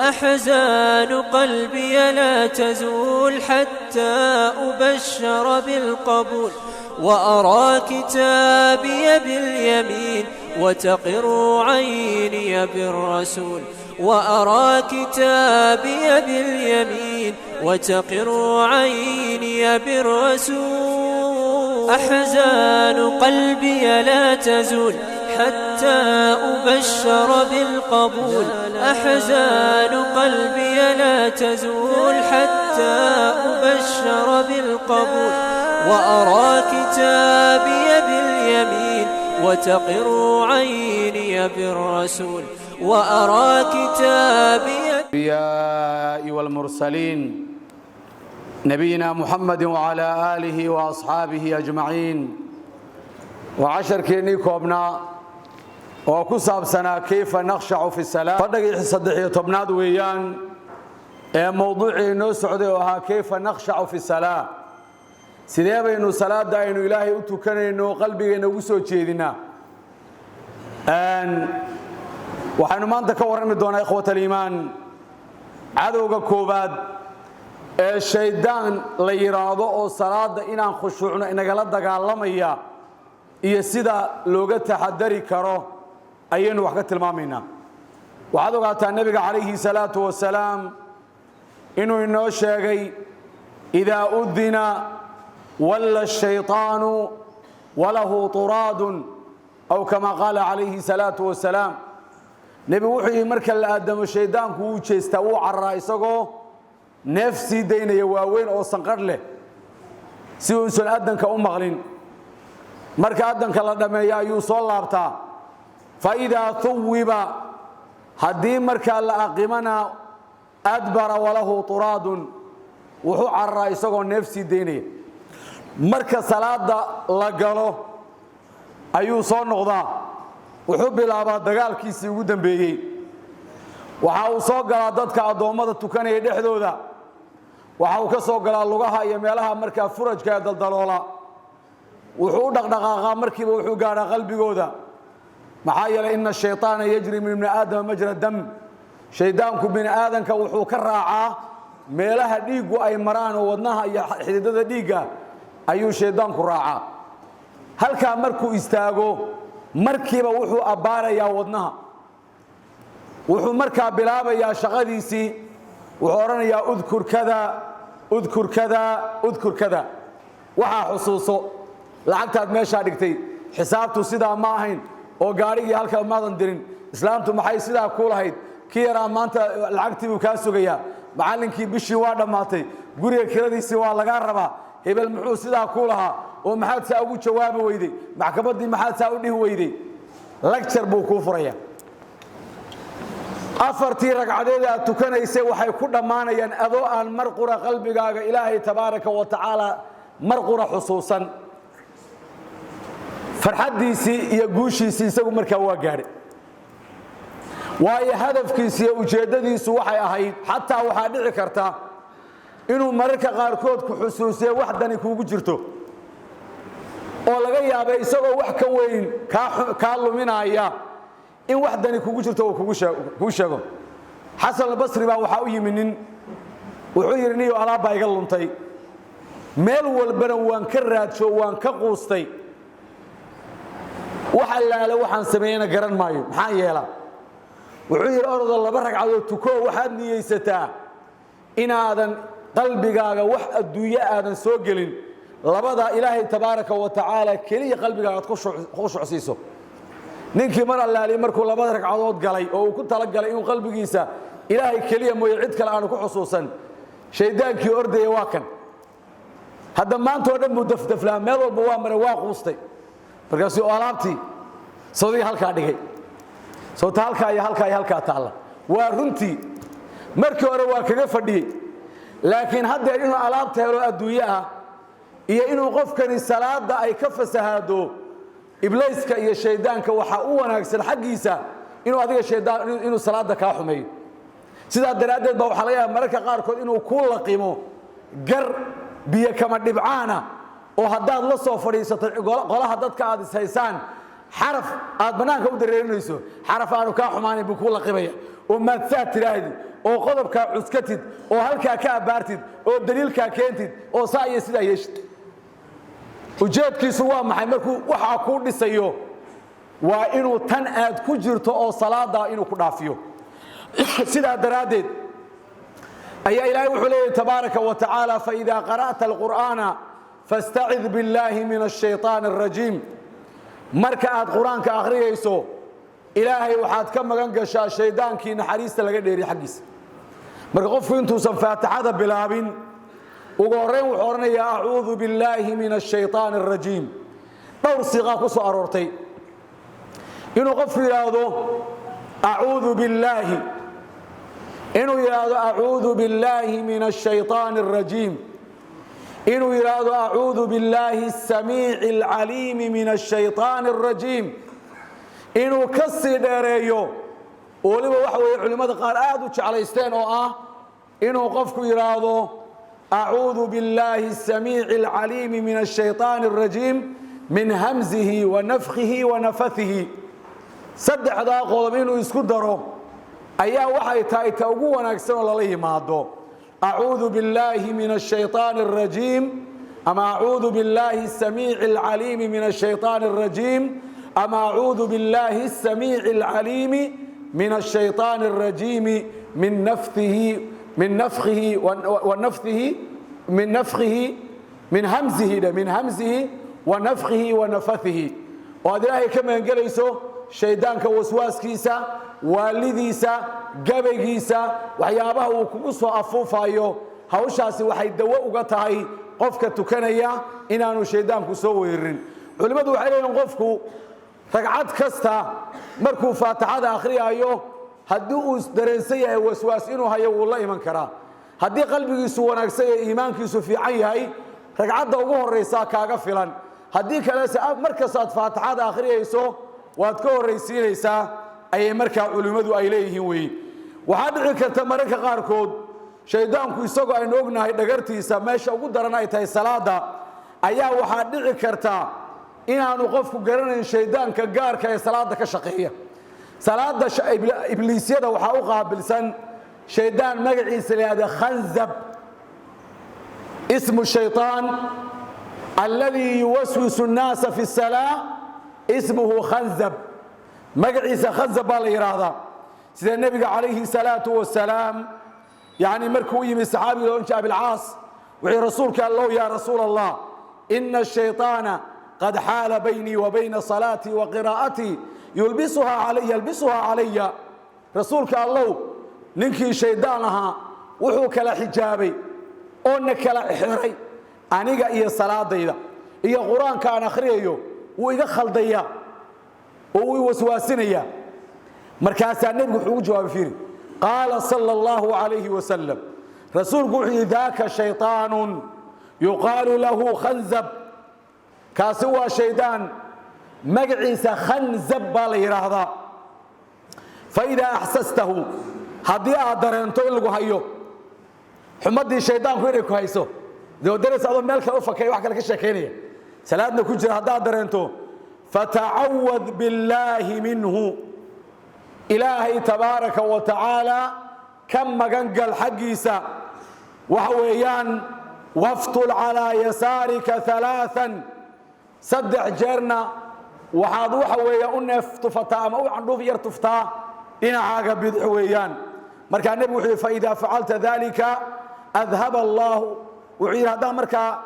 أحزان قلبي لا تزول حتى أبشر بالقبول، وأرى كتابي باليمين وتقر عيني بالرسول، وأرى كتابي باليمين وتقر عيني بالرسول. أحزان قلبي لا تزول حتى أبشر بالقبول، أحزان قلبي لا تزول حتى أبشر بالقبول، وأرى كتابي باليمين وتقر عيني بالرسول، وأرى كتابي. الأنبياء والمرسلين، نبينا محمد وعلى آله وأصحابه أجمعين. Waa casharkeennii koobnaa oo ku saabsanaa كيف نخشع في الصلاة. Fadhagii 13aad weeyaan ee mowduucii inoo socday oo ahaa كيف نخشع في الصلاة, sidee baynu salaadda aynu Ilaahay u tukanayno qalbigeenna ugu soo jeedinaa. Waxaynu maanta ka warrami doonaa, إخوة الإيمان, cadowga koowaad ee shaydaan la yidhaahdo oo salaadda inaan khushuucno inagala dagaalamaya iyo sida looga taxadari karo ayaynu wax ka tilmaamaynaa. Waxaad ogaataa Nebiga calayhi salaatu wasalaam inuu inoo sheegay: إذا أذن ولى الشيطان وله طراد, أو كما قال عليه الصلاة والسلام. Nebigu wuxuu yidhi: marka la aadamo, shaydaanku wuu jeestaa, wuu cararaa isagoo neef sii daynaya waaweyn oo sanqadh leh si uusan addanka u maqlin. Marka addanka la dhammeeyo ayuu soo laabtaa. فإذا ثوب, haddii markaa la aqimana, أدبر وله طراد, wuxuu cararaa isagoo neef sii daynaya. Marka salaada la galo ayuu soo noqdaa, wuxuu bilaabaa dagaalkiisii ugu dambeeyey. Waxa uu soo galaa dadka addoommada tukanaya dhexdooda. Waxa uu ka soo galaa lugaha iyo meelaha markaa furajka ee daldaloola. Wuxuu u dhaqdhaqaaqaa markiiba, wuxuu gaadhaa qalbigooda. Maxaa yeelay, إن الشيطان يجري من ابن آدم مجرى الدم. Shayddaanku bini aadanka wuxuu ka raacaa meelaha dhiiggu ay maraan oo wadnaha iyo xididada dhiigga ayuu shayddaanku raacaa. Halkaa markuu istaago, markiiba wuxuu abbaarayaa wadnaha. Wuxuu markaa bilaabayaa shaqadiisii. Wuxuu odhanayaa: اذكر كذا, اذكر كذا, اذكر كذا. Waxaa xusuuso lacagtaad meeshaa dhigtay, xisaabtu sidaa ma ahayn, oo gaadhigii halkaa maadan dirin, islaamtu maxay sidaa ku lahayd, kii yaraa maanta lacagtii buu kaa sugayaa, macallinkii bishii waa dhammaatay, guriga kiradiisii waa lagaa rabaa, hebel muxuu sidaa ku lahaa, oo maxaad saa ugu jawaabi weyday, maxkamaddii maxaad saa u dhihi weyday. Lecture buu kuu furaya. Afartii ragcadeed aad tukanaysay waxay ku dhammaanayaan adoo aan mar qura qalbigaaga Ilaahay tabaaraka wa tacaala mar qura xusuusan. Farxaddiisii iyo guushiisii isagu markaa waa gaadhay, waayo hadafkiisi iyo ujeeddadiisu waxay ahayd. Xataa waxaa dhici karta inuu mararka qaarkood ku xusuusiyo wax dani kuugu jirto oo laga yaabay isagoo wax ka weyn kaa luminaya in wax dani kugu jirto uu kuu sheego. Xasan Albasri baa waxaa u yimi nin. Wuxuu yidhi: "Niyo, alaab baa iga luntay, meel walbana waan ka raadsho, waan ka quustay, wax allaale waxaan sameeyena garan maayo, maxaan yeelaa?" Wuxuu yidhi: "Orodoo laba ragcadood tukoo, waxaad niyeysataa inaadan qalbigaaga wax adduunyo aadan soo gelin, labadaa Ilaahay tabaaraka wa tacaala keliya qalbigaaga aad ku shucsiiso." Ninkii mar allaali markuu labada ragcadood galay oo uu ku talagalay inuu qalbigiisa Ilaahay keliya mooye cid kale aanu ku xusuusan, shaydaankii ordaya waa kan hadda maanta oo dhan buu dafdaflaa, meel walba waa maray, waa quustay. Markaasuu alaabtii sawdigii halkaa dhigay, sawta halkaa iyo halkaa iyo halkaa taalla. Waa runtii, markii hore waa kaga fadhiyey, laakiin haddeer inuu alaabta helo adduunye ah iyo inuu qofkani salaada ay ka fasahaado, iblayska iyo shayddaanka waxaa u wanaagsan xaggiisa inuu adiga shaydaan inuu salaada kaa xumeeyo. Sidaa daraaddeed baa waxaa laga yaaba mararka qaarkood inuu kuu laqimo gar biyo kama dhibcaana oo haddaad la soo fadhiisato qolaha dadka aad ishaysaan, xaraf aad bannaanka u dareerinayso, xaraf aanu kaa xumaanayn buu kuu laqimaya oo maadsaad tidhaahdi. Oo qodobkaa cuskatid oo halkaa ka abbaartid oo daliilkaa keentid oo saa iyo sidaa yeeshid. Ujeedkiisu waa maxay markuu waxaa kuu dhisayo? Waa inuu tan aad ku jirto oo salaada inuu ku dhaafiyo. Sidaa daraaddeed ayaa Ilaahay wuxuu leeyahy tabaaraka wa tacaala: "فإذا قرأت القرآن فاستعذ بالله من الشيطان الرجيم." Marka aad Qur-aanka akhriyayso, Ilaahay waxaad ka magan gashaa shaydaankii naxariista laga dheeriy xaggiisa. Marka qofku intuusan Faatixada bilaabin, ugu horrayn wuxuu odhanayaa: "أعوذ بالله من الشيطان الرجيم." Dhowr siiqaa ku soo aroortay inuu qofku yidhaahdo "أعوذ بالله", inuu yidhaahdo "أعوذ بالله من الشيطان الرجيم", inuu yidhaahdo "أعوذ بالله السميع العليم من الشيطان الرجيم", inuu ka sii dheereeyo. Weliba waxa weeye culimmada qaar aad u jeclaysteen oo ah inuu qofku yidhaahdo "أعوذ بالله السميع العليم من الشيطان الرجيم من همزه ونفخه ونفثه." Saddexdaa qodob inuu isku daro ayaa waxay tahay ta ugu wanaagsan oo lala yimaado: "أعوذ بالله من الشيطان الرجيم" ama "أعوذ بالله السميع العليم من الشيطان الرجيم" ama "أعوذ بالله السميع العليم من الشيطان الرجيم من نفثه من نفخه ونفثه من نفخه من همزه من همزه ونفخه ونفثه." Oo aad Ilaahay ka magangelayso shaydaanka waswaaskiisa, waalidiisa, gabaygiisa, waxyaabaha uu kugu soo afuufayo. Hawshaasi waxay dawo uga tahay qofka tukanaya inaanu shaydaanku soo weerarin. Culimmadu waxay leeyihin, qofku ragcad kasta markuu Faatixada akhriyaayo, haddii uu dareensan yahay waswaas inuu hayo, wuu la iman karaa. Haddii qalbigiisu wanaagsan yahay, iimaankiisu fiican yahay, ragcadda ugu horraysaa kaaga filan. Haddii kalese, mar kastaad Faatixada akhriyayso waad ka horraysiinaysaa, ayay markaa culimmadu ay leeyihiin weeye. Waxaa dhici karta mararka qaarkood shayddaanku, isagoo aynu ognahay dhagartiisa meesha ugu daran ay tahay salaada, ayaa waxaa dhici karta inaanu qofku garanayn shayddaanka gaarka ee salaada ka shaqeeya. Salaada ibliisyada waxaa u qaabilsan shayddaan magaciisa la yihahda Khanzab. اسم الشيطان الذي يوسوس الناس في الصلاة اسمه خنزب. Magaciisa Khanzab baa la yidhaahdaa. Sida Nebiga calayhi salaatu wasalaam, yani markuu u yimi saxaabiga la odhan jiray Abilcaas, wuxuu: "Rasuulka Allow, يا رسول الله، إن الشيطان قد حال بيني وبين صلاتي وقراءتي يلبسها علي يلبسها علي." Rasuulka Allow, ninkii shaydaan ahaa wuxuu kala xijaabay oo na kala xiray aniga iyo salaadayda iyo Qur-aanka aan akhriyayo. Wuu iga khaldaya oo wuu i waswaasinayaa. Markaasaa Nebigu wuxuu ugu jawaabay, fiiri, قال صلى الله عليه وسلم, rasuulku wuxuu yidhi: "ذاك شيطان يقال له خنزب." Kaasi waa shaydaan magaciisa Khanzab baa la yidhaahdaa. "فإذا أحسسته", haddii aad dareento in lagu hayo, xumadii shaydaanku inay ku hayso, dee dareys adoo meel kale u fakay, wax kale ka sheekaynaya, salaadna ku jira, haddaad dareento, "فتعوذ بالله منه", Ilaahay tabaaraka wa tacaala ka magan gal xaggiisa. Waxa weeyaan "وافتل على يسارك ثلاثا", saddex jeerna waxaad waxa weeya u neef tufataa ama u candhuuf yar tuftaa dhinacaaga bidix weeyaan. Markaa Nebigu wuxuu yidhi: "فإذا فعلت ذلك أذهب الله." Wuxuu yidhi, haddaan markaa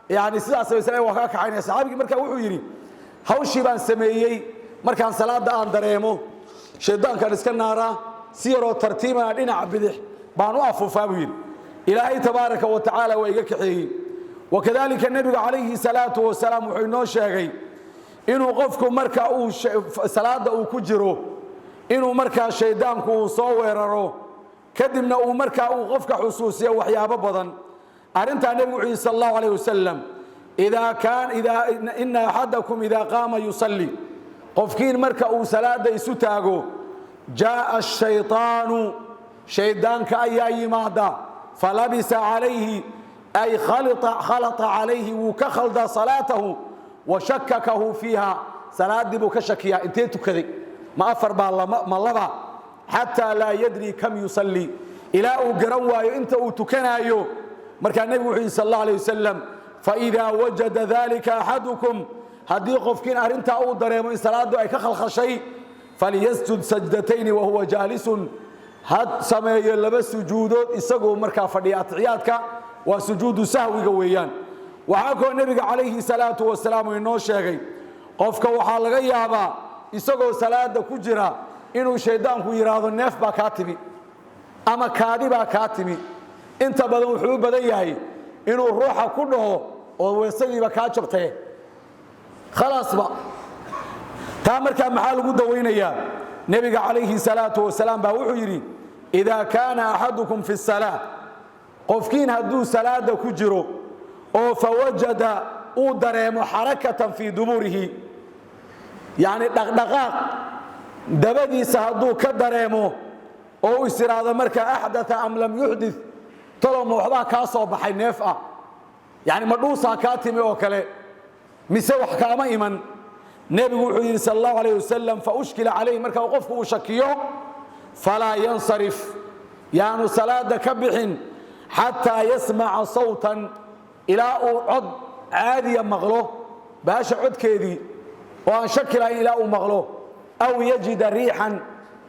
yani sidaas samaysana, waa kaa kaxaynaya. Saxaabigii markaa wuxuu yidhi: "Hawshii baan sameeyey. Markaan salaadda aan dareemo shaydaankaan iska naaraa, si yaroo tartiibana dhinaca bidix baan u afuufaa," buu yidhi. "Ilaahay tabaaraka wa tacaala waa iga kaxeeyey." Wakadalika Nebiga calayhi salaatu wasalaam wuxuu inoo sheegay inuu qofku marka uu salaadda uu ku jiro, inuu markaa shayddaanku uu soo weeraro, kadibna uu markaa uu qofka xusuusiyo waxyaabo badan. Arrintaa Nebigu wuxuu yidhi صلى الله عليه وسلم: إذا كان إذا إن أحدكم إذا قام يصلي, qofkiin marka uu salaadda isu taago, جاء الشيطان, shayddaanka ayaa yimaada, فلبس عليه أي خلط عليه, wuu ka khaldaa, صلاته وشككه فيها, salaaddii buu ka shakiyaa: intee tukaday? Ma afar baa? Ma laba? حتى لا يدري كم يصلي. Ilaa uu garan waayo inta uu tukanaayo. Markaa nebigu wuxuu yidhi sal Allah alayh wasalam: "Faidaa wajada dalika axadukum," haddii qofkiin arrintaa uu dareemo in salaaddu ay ka khalkhashay, "falyasjud sajdatayni wahuwa jaalisun," ha sameeyo laba sujuudood isagoo markaa fadhiya atixiyaadka. Waa sujuudu sahwiga weeyaan. Waxaa kaloo nebiga calayhi salaatu wasalaam uu inoo sheegay, qofka waxaa laga yaabaa isagoo salaada ku jira inuu shayddaanku yidhaahdo neef baa kaa timi ama kaadi baa kaa timi. Inta badan wuxuu u badan yahay inuu ruuxa ku dhaho oo weesadiiba kaa jabtee khalaasba. Taa markaa maxaa lagu dawaynayaa? Nebiga calayhi salaatu wasalaam baa wuxuu yidhi: "Idaa kaana axadukum fi salaa," qofkiin hadduu salaada ku jiro oo fawajada uu dareemo xarakatan fii duburihi, yacni dhaqdhaqaaq dabadiisa hadduu ka dareemo oo uu is idhaahdo markaa "Axdaa am lam yuxdit?" Talow ma waxbaa kaa soo baxay neef ah, yacni ma dhuusaa kaa timi oo kale mise wax kaama iman? Nebigu wuxuu yidhi sal allahu alayh wasalam: "Faushkila calayh," marka qofku uu shakiyo, "falaa yansarif," yaanu salaada ka bixin, "xataa yasmaca sawtan," ilaa uu cod caadiya maqlo, baasha codkeedii oo aan shaki lahayn ilaa uu maqlo, "aw yajida riixan,"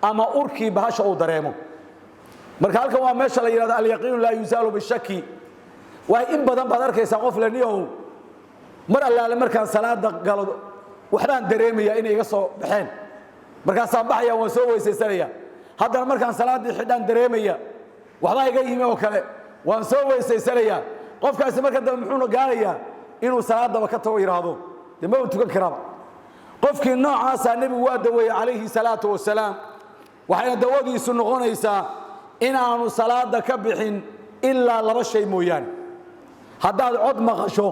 ama urkii bahasha uu dareemo. Marka halkan waa meesha la yidhahdo alyaqiinu laa yusaalu bishaki. Waay in badan baad arkaysaa qof leniyow mar allaale markaan salaada galo waxbaan dareemaya inay iga soo baxeen, markaasaan baxaya, waan soo weysaysanaya. Haddana markaan salaaddii xidhaan dareemaya waxbaa iga yimi oo kale, waan soo weysaysanaya. Qofkaasi marka dambe muxuuna gaarayaa? Inuu salaadaba ka tago, yidhaahdo dee maba tukan karaaba. Qofkii noocaasaa nebigu waa daweeyey calayhi salaatu wasalaam. Waxayna dawadiisu noqonaysaa inaanu salaada ka bixin ilaa laba shay mooyaane. Haddaad cod maqasho,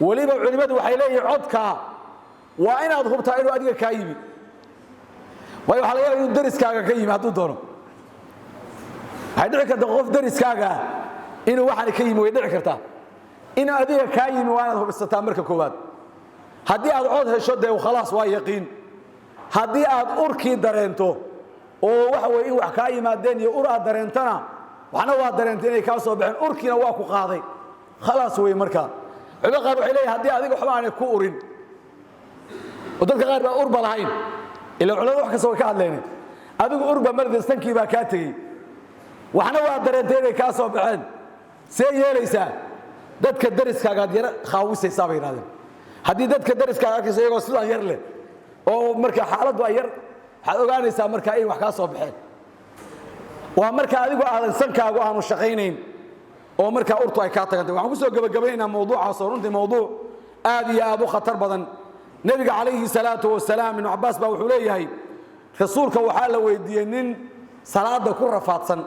weliba culimmadu waxay leeyihin codkaa waa inaad hubtaa inuu adiga kaa yimi, waayo waxa laga yaba inuu deriskaaga ka yimi hadduu doono. Waxay dhici karta qof deriskaaga ah inuu waxaani ka yimi, way dhici kartaa. Inuu adiga kaa yimi waa inaad hubsataa marka koowaad. Haddii aad cod hesho, dee khalaas, waa yaqiin. Haddii aad urkii dareento oo waxa weye in wax kaa yimaadeen iyo ur aad dareentana, waxna waa dareentay inay kaa soo baxeen, urkiina waa ku qaaday, khalaas wey. Markaa culimada qaar waxay leeyihin haddii adiga waxba aanay ku urin, oo dadka qaar baa urba lahayn, ila culimada wax kasta way ka hadleen, adigu urba marda sankii baa kaa tegey, waxna waa dareentay inay kaa soo baxeen, see yeelaysaa? Dadka deriskaagaad yara khaawisaysaa bay yidhahdeen. Haddii dadka deriskaaga arkayso iyagoo sidaan yar leh oo marka xaaladdu ay yar, waxaad ogaanaysaa markaa in wax kaa soo baxeen. Waa marka adigu aadan sankaagu aanu shaqaynayn oo markaa urtu ay kaa tagantay. Waxaan ku soo gebagabaynaynaa mawduucaas oo runtii mawduuc aad iyo aad u khatar badan. Nebiga calayhi salaatu wasalaam, Ibnu Cabbaas baa wuxuu leeyahay rasuulka waxaa la weydiiyey nin salaada ku rafaadsan,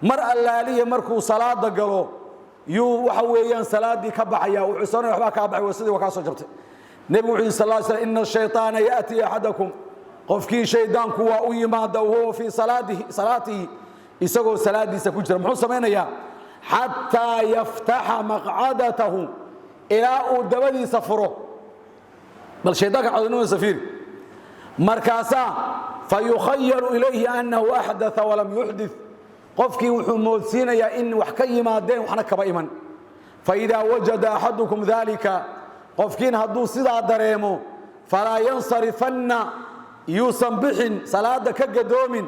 mar allaaliya markuu salaada galo yuu waxa weeyaan salaaddii ka baxaya, wuxuu sanaya waxbaa kaa baxay, wasadii waa kaa soo jabtay. Nebigu wuxuu yidhi sal ly slam: "Ina ashayطaana ya'tii axadakum," qofkii shaydaanku waa u yimaada, "wahuwa fii salaatihi," isagoo salaadiisa ku jira. Muxuu samaynayaa? "Xataa yaftaxa maqcadatahu," ilaa uu dabadiisa furo. Bal shaydaanka codnimadiisa fiiri. Markaasaa "fayukhayalu ilayhi annahu axdaa walam yuxdit," qofkii wuxuu moodsiinayaa in wax ka yimaadeen, waxna kaba iman. "Faidaa wajada axadukum dalika," qofkiin hadduu sidaa dareemo, "falaa yansarifanna," yuusan bixin, salaada ka gadoomin,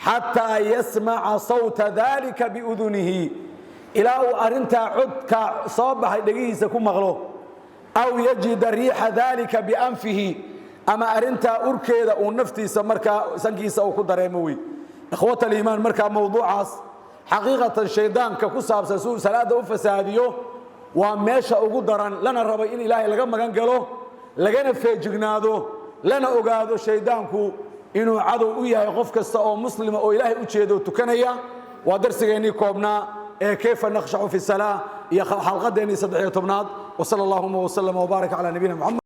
"xataa yasmaca sawta dalika biudunihi," ilaa uu arrintaa codka soo baxay dhegihiisa ku maqlo, "aw yajida riixa dalika bianfihi," ama arrintaa urkeeda uu naftiisa markaa sankiisa uu ku dareemo wey. Ikhwat aliimaan, markaa mawduucaas xaqiiqatan shaydaanka ku saabsan si uu salaada u fasaadiyo waa meesha ugu daran, lana rabay in Ilaahay laga magan galo, lagana feejignaado, lana ogaado shayddaanku inuu cadow u yahay qof kasta oo muslima oo Ilaahay u jeedo tukanaya. Waa darsigeennii koobnaa ee kayfa nakhshacu fi salaa iyo xalqadeennii 13aad. Wsala allahuma wslama wbaarak calaa nabiyina Moxamed.